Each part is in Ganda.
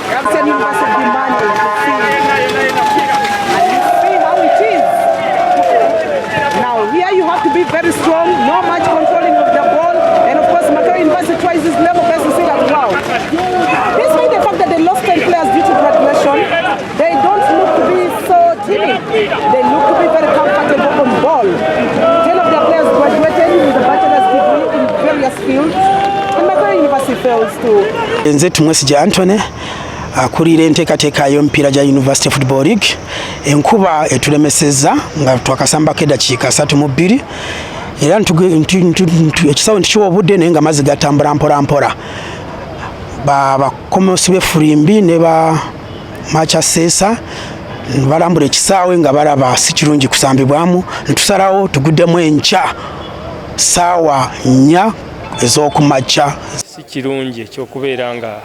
Christian University demanding to see. And you see how it is. Now here you have to be very strong, no much controlling of the ball. And of course Makerere University tries its level best to see that, wow. Despite the fact that they lost 10 players due to graduation, they don't look to be so timid. They look to be very comfortable on ball. 10 of their players graduated with a bachelor's degree in various fields. And Makerere University fails to Nze Tumwesigye Antony, akulira enteekateeka y'omupiira gya University Football League. Enkuba etulemesezza nga twakasambako eddakiika 32 era ekisaawe ntukiwa obudde, naye nga amazzi gatambula mpola mpola. Bakomosi b'effulimbi ne ba match assessor balambula ekisaawe nga balaba si kirungi kusambibwamu, ntusalawo tuguddemu enkya saawa 4 ez'okumakya. Si kirungi ekyokubeera nga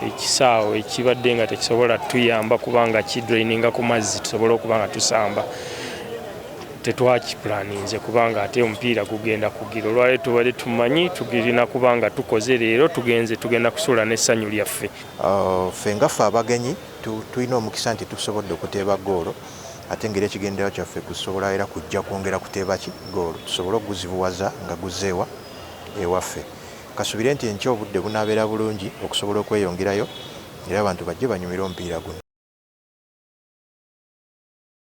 ekisaawe ekibadde nga tekisobola tuyamba kubanga kidraininga ku mazzi tusobole okuba nga tusamba. Tetwakipulaninze kubanga ate omupiira gugenda kugira olwaleero, tubadde tumanyi tugirina kubanga tukoze leero tugenze tugenda kusuula n'essanyu lyaffe. Ffe nga ffe abagenyi tulina omukisa nti tusobodde okuteeba goolo, ate ngeri ekigendererwa kyaffe kusobola era kujja kwongera kuteeba ki goolo tusobole okuguzibuwaza nga guzeewa ewaffe. Kasubire nti enkya obudde bunaabeera bulungi okusobola okweyongerayo era abantu bajje banyumire omupiira guno.